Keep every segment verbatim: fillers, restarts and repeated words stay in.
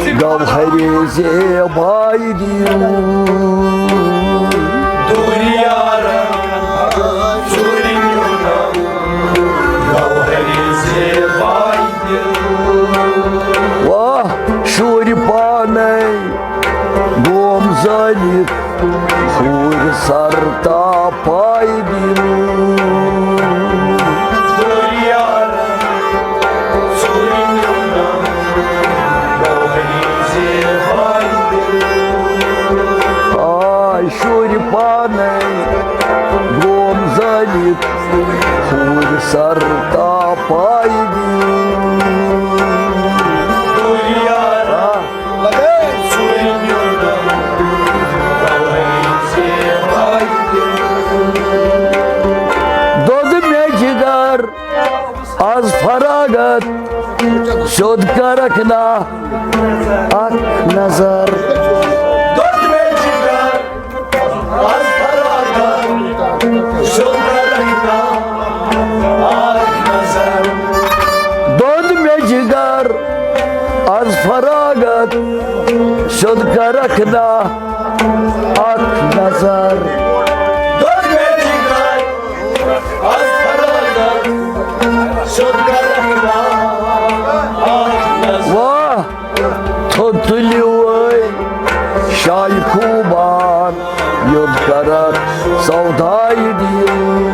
گوہرِ زیباے دِیِو۔ دوٗر یارا، ژوٗرِ نیونم، گوہرِ زیباے دِیِو۔ واہ، شُرۍ پانے گوم زٲلِتھ، کھوٗر سر تاپاے دِیِو۔ دوٗر یارا، آے شُرۍ پانے گوم زٲلِتھ، کھوٗر سر تاپاے دِیِو۔ دۄد مےٚ جگر، از فراغت، سیوٚد کرکھ نا اکھ نظر۔ دۄد مےٚ جگر، از فراغت، سیوٚد کرکھ نا اکھ نظر۔ دۄد مےٚ جگر، از فراغت، سیوٚد کرکھ نا اکھ نظر۔ دۄد مےٚ جگر، واہ، تھوٚد تُلِو وٲے شاہہِ خوٗبان، یوٚت کرکھ سوداے دِیِو۔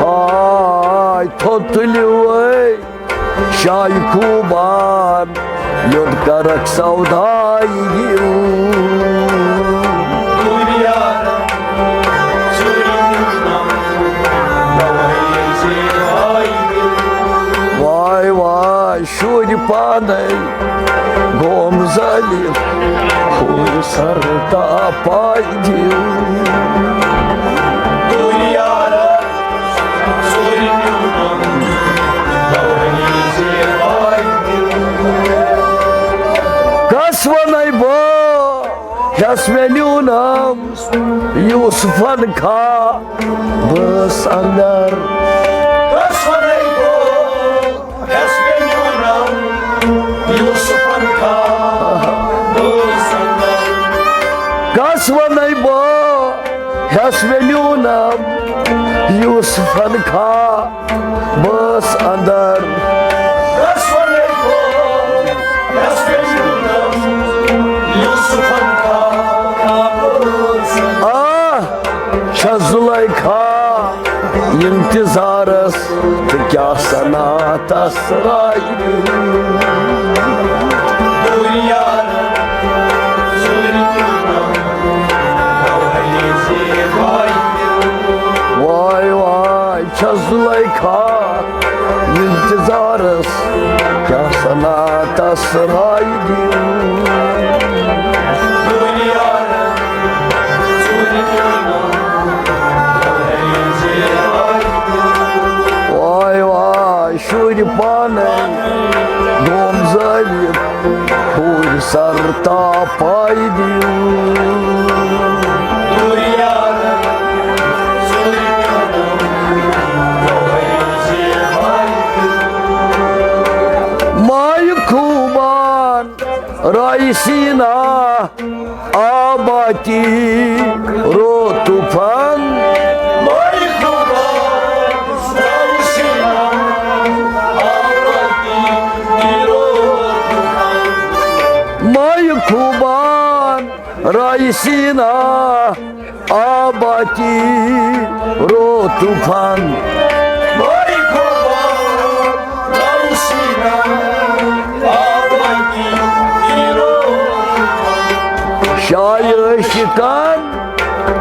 ہاے، تھوٚد تُلِو وٲے شاہہِ خوٗبان، یوٚت کرکھ سوداے دِیِو۔ واے واے شُرۍ پانے گوم زٲلِتھ، کھوٗر سر تاپاے دِیِو۔ کس ونے بہٕ، یس مےٚ نیونم یوسفن کھا بس اندر۔ کس ونے بہٕ، یس مےٚ نیونم یوسفن کھا بس اندر۔ کس ونے بہٕ، یس مےٚ نیونم یوسفن کھا بس اندر۔ آ، چھےٚ زلیخا انتظارس، تہٕ کیٛاہ سنا تس رایہِ۔ واے واے چھےٚ زلیخا انتظارس، کیٛاہ سنا تس رایہِ دِیِو۔ واے واے شُرۍ پانے گوم زٲلِتھ، کھوٗر سر تاپاے دِیِو۔ مایہِ خوٗبان رایہِ سینا آباتی رو طوفان۔ مایہِ خوٗبان رایہِ سینا آباتی رو طوفان۔ شایہِ عٲشقان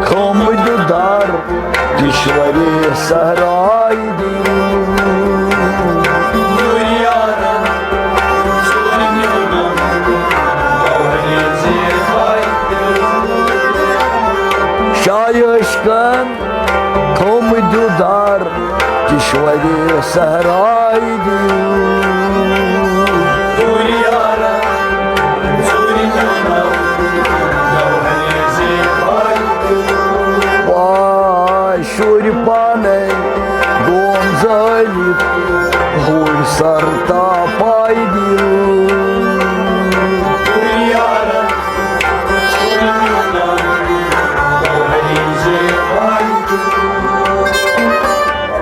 کھومہٕ دیُدار کِشورِ صحرایہِ دِیِو۔ شایہِ عٲشقان تھوٚومُت دیُدار کِشورِ صحرایہِ دِیِو۔ واے ہُرۍ سر تہٕ پایدٕلۍ۔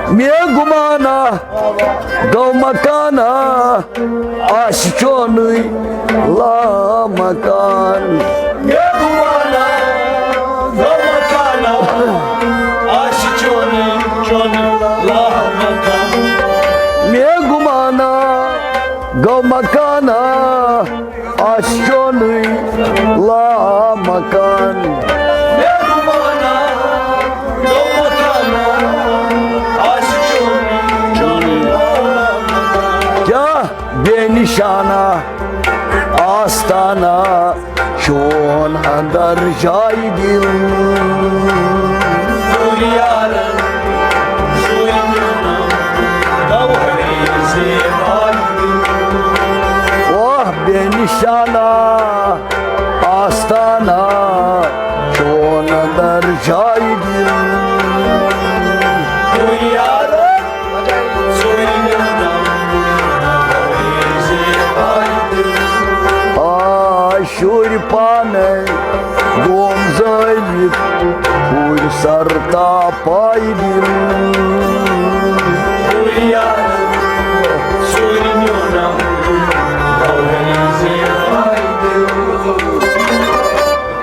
مےٚ گُمانا گوٚو مکانا، آسہِ چونُے لامکان۔ مےٚ گُمانا گوٚو مکانا، آسہِ چونُے، چونُے لامکان۔ مےٚ گُمانا گوٚو مکانا، آسہِ چونُے لامکان۔ مےٚ گُمانا گوٚو مکانا، آسہِ چونُے، چونُے لامکان۔ کیٛاہ بے نشانہ آستانہ، چون اندر جاے دل۔ اوہ بے نشانہ آستانہ، چون اندر جاے دل۔ آ شُرۍ پانے گوم زٲلِتھ، ہُرۍ سر تہٕ پایدٕلۍ۔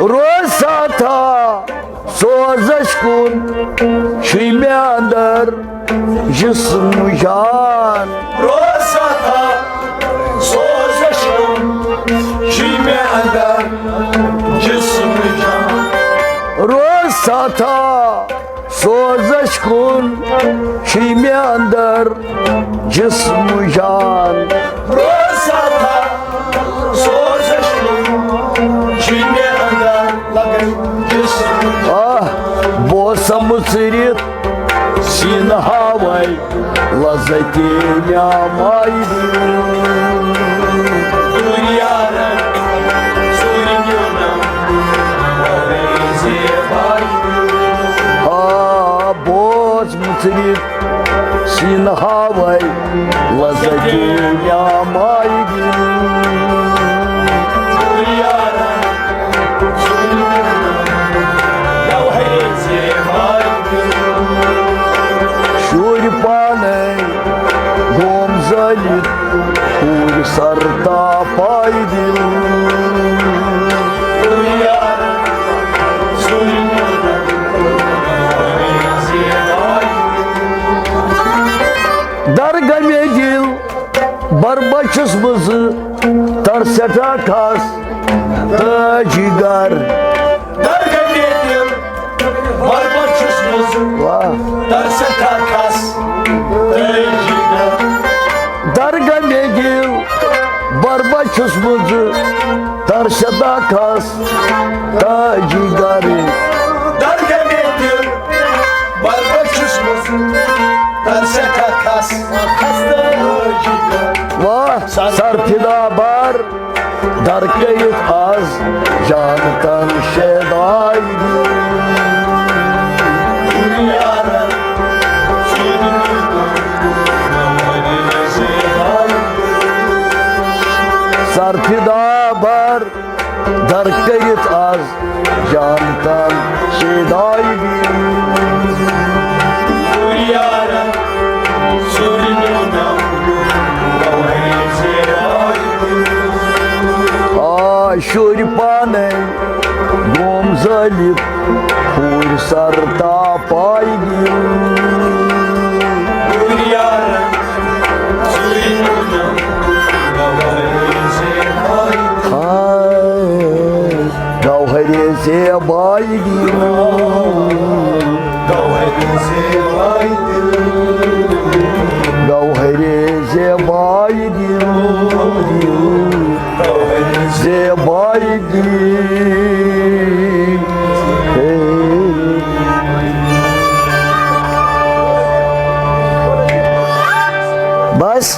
روز ساتھا سوزش کُن چھُے مےٚ اندر جسم جان۔ روز ساتھا سوزش کُن چھُے مےٚ اندر جسم جان۔ روز ساتھا سوزش کُن چھُے مےٚ اندر جسم جان۔ روز ساتھا سوزش کُن چھُے مےٚ اندر لگن جسم۔ آہ، بوسہ مُژرِتھ سینہٕ ہاوے لذت نعمائی دل۔ آ، بوز مُژرِتھ سینہٕ ہاوے لذت نعمائی دل۔ شُرۍ پانے گوم زٲلِتھ، ہُرۍ سر تہٕ پایدٕلۍ۔ درگاہ مےٚ دِل بربچس منٛز تر سٮ۪ٹھاہ کھس تہٕ جگر۔ درگاہ مےٚ دِل بربچس منٛز واہ۔ تر سٮ۪ٹھاہ کھس تہٕ جگر۔ درگاہ مےٚ دِل بربچس منٛز تر سٮ۪ٹھاہ کھس تہٕ جگر۔ درگاہ مےٚ دِل بربچس منٛز تر سٮ۪ٹھاہ کھس تہٕ جگر۔ واہ، سر فدا بار در کٔرِتھ از جانتن شیداے۔ سر فدا بر در کٔرِتھ از جانتن شیداے۔ آ شُرۍ پانے گوم زٲلِتھ، ہُرۍ سر تہٕ پایدٕلۍ۔ ہاے، گوہرِ زیباے دِل۔ گوہرِ زیباے دِل۔ زیباے دِل۔ بس۔